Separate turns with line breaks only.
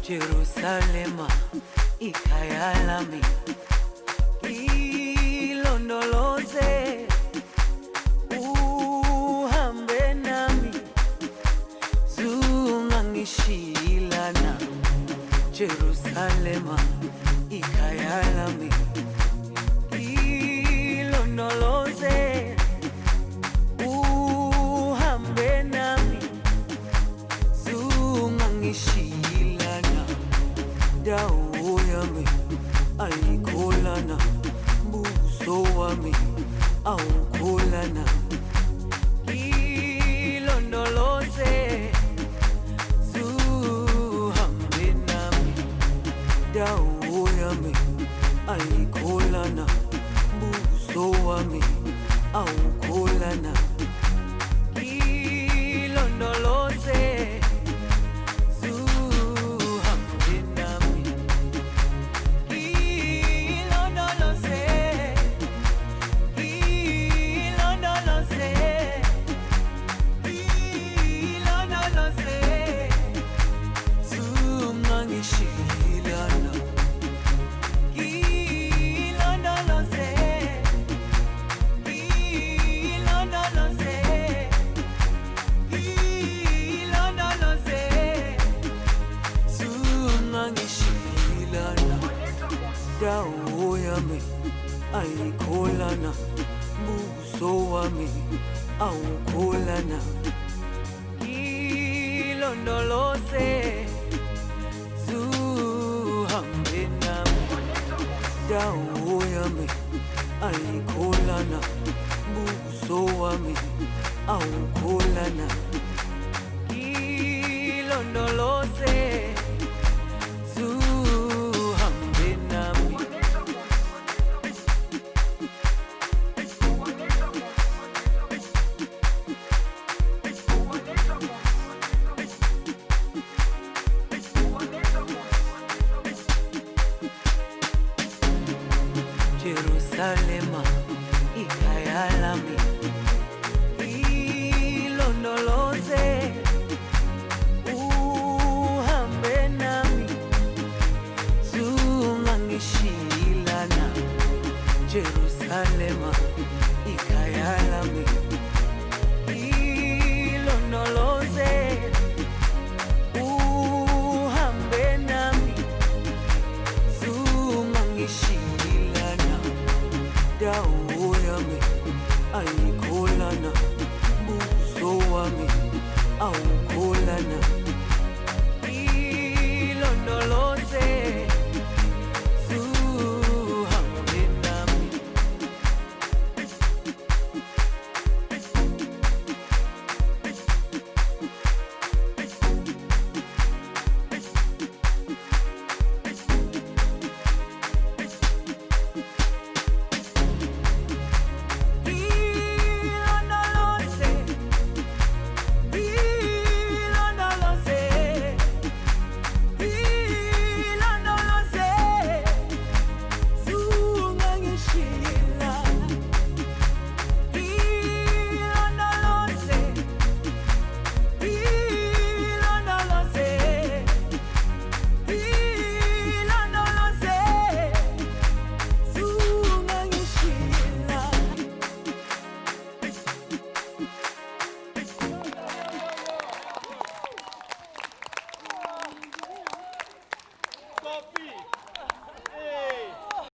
Jerusalema ikhaya lami, ilondoloze uhambe nami, zungangishilana. Jerusalema ikhaya lami, ilondoloze uhambe nami, zungangishilana. Dawo yami ayikholana, buso wami awukholana, ilondoloze zuhambe nami. Dawo yami ayikholana, buso wami awukholana, ilondoloze zuhambe nami, ilondoloze, ilondoloze, ilondoloze, zungangishilana, ilondoloze, ilondoloze, ilondoloze, zungangishilana. Dawo yami ayikholana, buso wami awukholana, ilondoloze zuhambe nami. Dawo yami ayikholana, buso wami awukholana, ilondoloze zuhambe nami. Jerusalema.